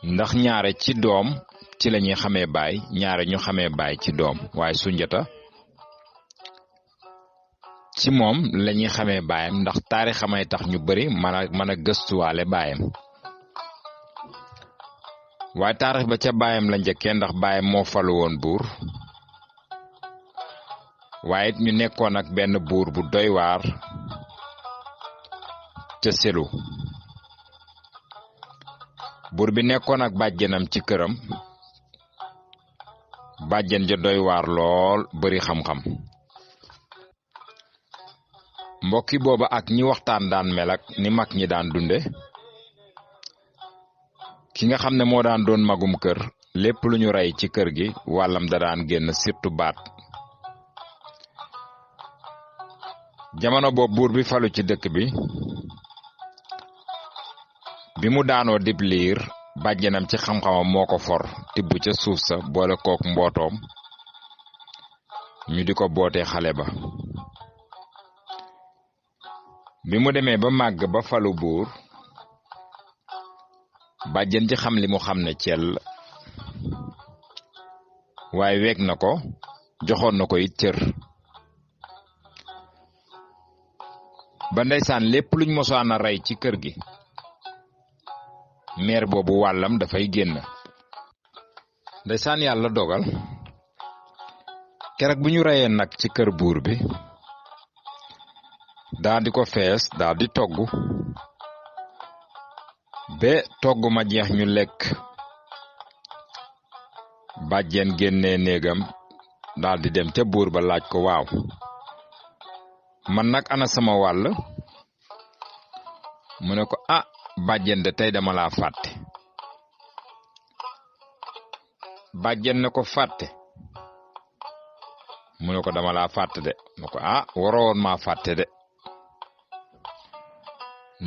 ndax ñaare ci doom ci lañuy xamee baay ñaare ñu xamee baay ci doom waaye Sunjata ci moom lañuy xamee baayam ndax taarix xamay tax ñu bari mën a gëstuwaale baayam waaye taarix ba ca baayam la njëkkee ndax baayam moo falu woon buur waaye ñu nekkoon ak benn buur bu doy waar ca Selu buur bi nekkoon ak bàjjenam ci këram bàjjen ja doy waar lool bari xam-xam mbokki booba ak ñi waxtaan daan mel ak ni mag ñi daan dunde ki nga xam ne moo daan doon magum kër lépp lu ñu rey ci kër gi wàllam da daan génn surtout baat jamono boobu buur bi falu ci dëkk bi mu daanoo dib liir bàjjenam ci xam-xamam moo ko for tibb ca suuf sa boole kook mbootoom ñu di ko bootee xale ba bi mu demee ba màgg ba falu buur bàjjen ci xam li mu xam ne cell waaye weeg na ko joxoon na ko it cër ba ndeysaan lépp luñ mosaan a rey ci kër gi meer boobu wàllam dafay génn ndeysaan yàlla dogal keroog bu ñu reyee nag ci kër buur bi daa di ko fees daa di togg ba togg ma jeex ñu lekk bàjjen génnee néegam daal di dem ca buur ba laaj ko waaw man nag ana sama wàll mu ne ko ah bàjjen de tey dama laa fàtte bàjjen ne ko fàtte mu ne ko dama laa fàtte de mu ko ah waroon maa fàtte de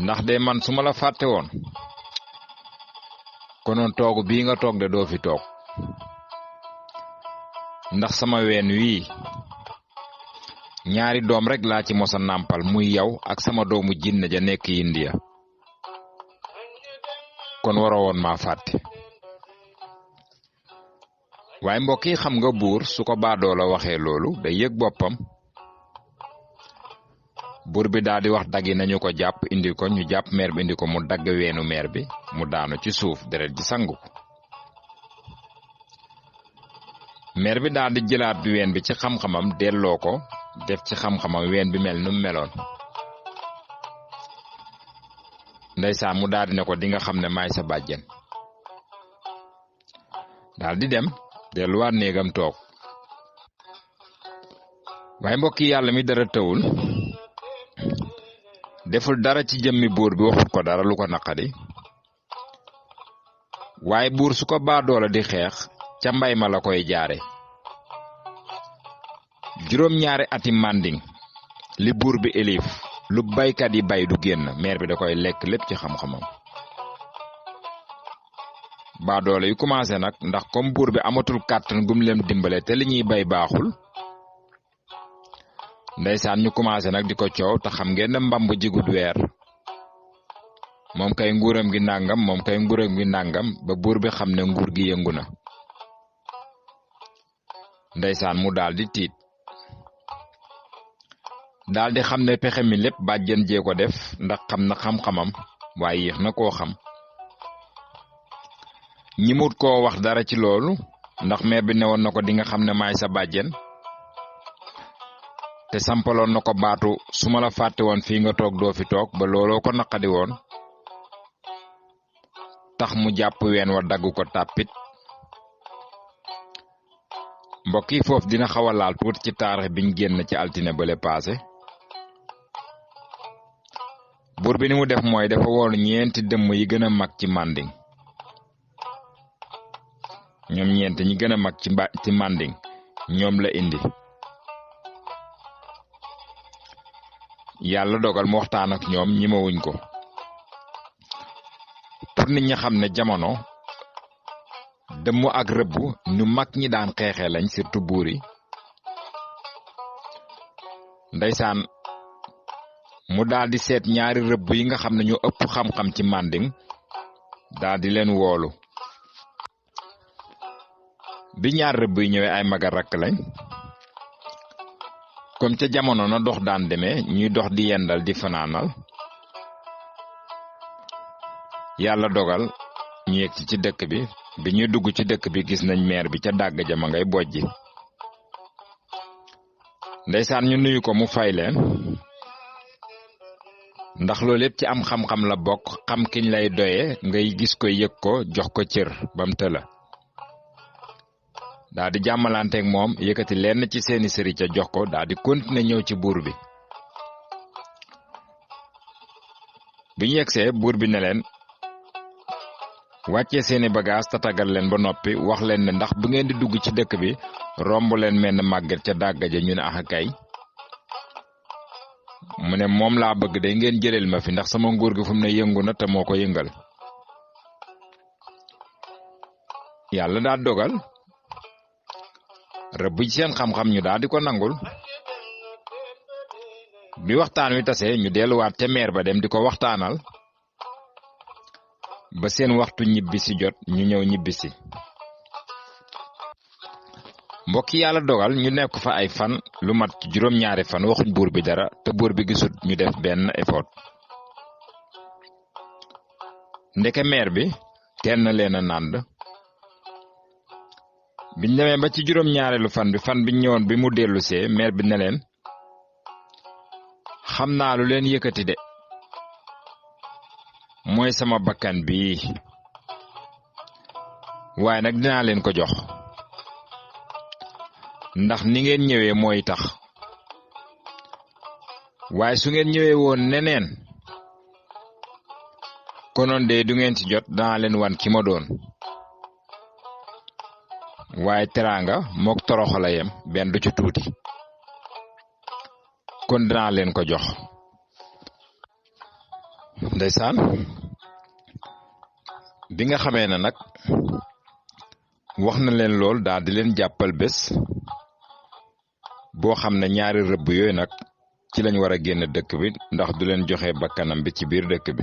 ndax de man su ma la fàtte woon konoon toog bii nga toog de doo fi toog ndax sama ween wii ñaari doom rek laa ci mosa nàmpal muy yow ak sama doomu jinne ja nekk India kon waroo woon maa fàtte waaye mbokk yi xam nga buur su ko baadoo la waxee loolu day yëg boppam buur bi daal di wax daggi nañu ko jàpp indi ko ñu jàpp meer bi indi ko mu dagg weenu meer bi mu daanu ci suuf deret ji sangu ko meer bi daal di jëlaat bi ween bi ci xam-xamam delloo ko def ci xam-xamam ween bi mel nu meloon ndeysaan mu daal di ne ko di nga xam ne maay sa bàjjen daal di dem delluwaat néegam toog waaye mbokki yàlla mi dara tawul deful dara ci jëmmi buur bi waxut ko dara lu ko naqadi waaye buur su ko baadoola di xeex ca mbay ma la koy jaare juróom-ñaari ati manding li buur bi élif lu baykat yi bay du génn meer bi da koy lekk lépp ci xam-xamam baadoole yu commencé nag ndax comme buur bi amatul kàttan gum leen dimbale te li ñuy bay baaxul ndeysaan ñu commencé nag di ko coow te xam ngeen ne mbamb jigut weer moom kay nguuram gi nàngam ba buur bi xam ne nguur gi yëngu na ndeysaan mu daal di tiit daal di xam ne pexe mi lépp bàjjen jee ko def ndax xam na xam-xamam waaye yéex na koo xam ñi mut koo wax dara ci loolu ndax meer bi newoon na ko di nga xam ne maay sa bàjjen te sampaloon na ko baatu su ma la fàtte woon fii nga toog doo fi toog ba looloo ko naqadi woon tax mu jàpp ween wa dagg ko tàppit mbokk yi foofu dina xaw a laal tuuti ci taarix biñ génn ci altine bale paase buur bi ni mu def mooy dafa woolu ñeenti dëmm yi gën a mag ci Manding ñoom ñeent ñi gën a mag ci Manding ñoom la indi yàlla dogal mu waxtaan ak ñoom ñimawuñ ko pour nit ñi xam ne jamono dëmm ak rëbb ñu mag ñi daan xeexee lañ surtout buur yi ndeysaan mu daal di seet ñaari rëbb yi nga xam ne ñoo ëpp xam-xam ci Manding daal di leen woolu bi ñaar rëbb yi ñëwee ay maga rakk lañ comme ca jamono na dox daan demee ñuy dox di yendal di fanaanal yàlla dogal ñu yegg ci dëkk bi ñuy dugg ci dëkk bi gis nañ meer bi ca dàgg ja ma ngay bojji ndeysaan ñu nuyu ko mu fay leen ndax loolu lépp ci am xam-xam la bokk xam kiñ lay doye ngay gis ko yëg ko jox ko cër bam tëla daa di jàmmalanteeg moom yëkkati lenn ci seeni sëri ca jox ko daa di continuer ñëw ci buur bi bi ñu yegsee buur bi ne leen wàccee seeni bagage tatagal leen ba noppi wax leen ne ndax bu ngeen di dugg ci dëkk bi romb leen menn màgget ca dàggaja ñu ne ax kay mu ne moom laa bëgg day ngeen jëleel ma fi ndax sama nguur gi fu mu ne yëngu na te moo ko yëngal yàlla daa dogal rëbb ci seen xam-xam ñu daal di ko nangul bi waxtaan wi tase ñu delluwaat ca meer ba dem di ko waxtaanal ba seen waxtu ñibbisi jot ñu ñëw ñibbisi mbokk yàlla dogal ñu nekk fa ay fan lu mat ci juróom-ñaari fan waxuñ buur bi dara te buur bi gisut ñu def benn effort ndeke meer bi teel na leen a nànd biñ demee ba ci juróom-ñaareelu fan biñ ñëwoon bi mu dellusee meer bi ne leen xam naa lu leen yëkkati de mooy sama bakkan bi waaye nag dinaa leen ko jox ndax ni ngeen ñëwee mooy tax waaye su ngeen ñëwee woon neneen konoon de du ngeen ci jot danaa leen wan ki ma doon waaye teraanga mook toroxala yem benn du ci tuuti kon dinaa leen ko jox ndeysaan bi nga xamee ne nag wax na leen lool daal di leen jàppal bés boo xam ne ñaari rëbb yooyu nag ci lañ war a génn dëkk bi ndax du leen joxe bakkanam bi ci biir dëkk bi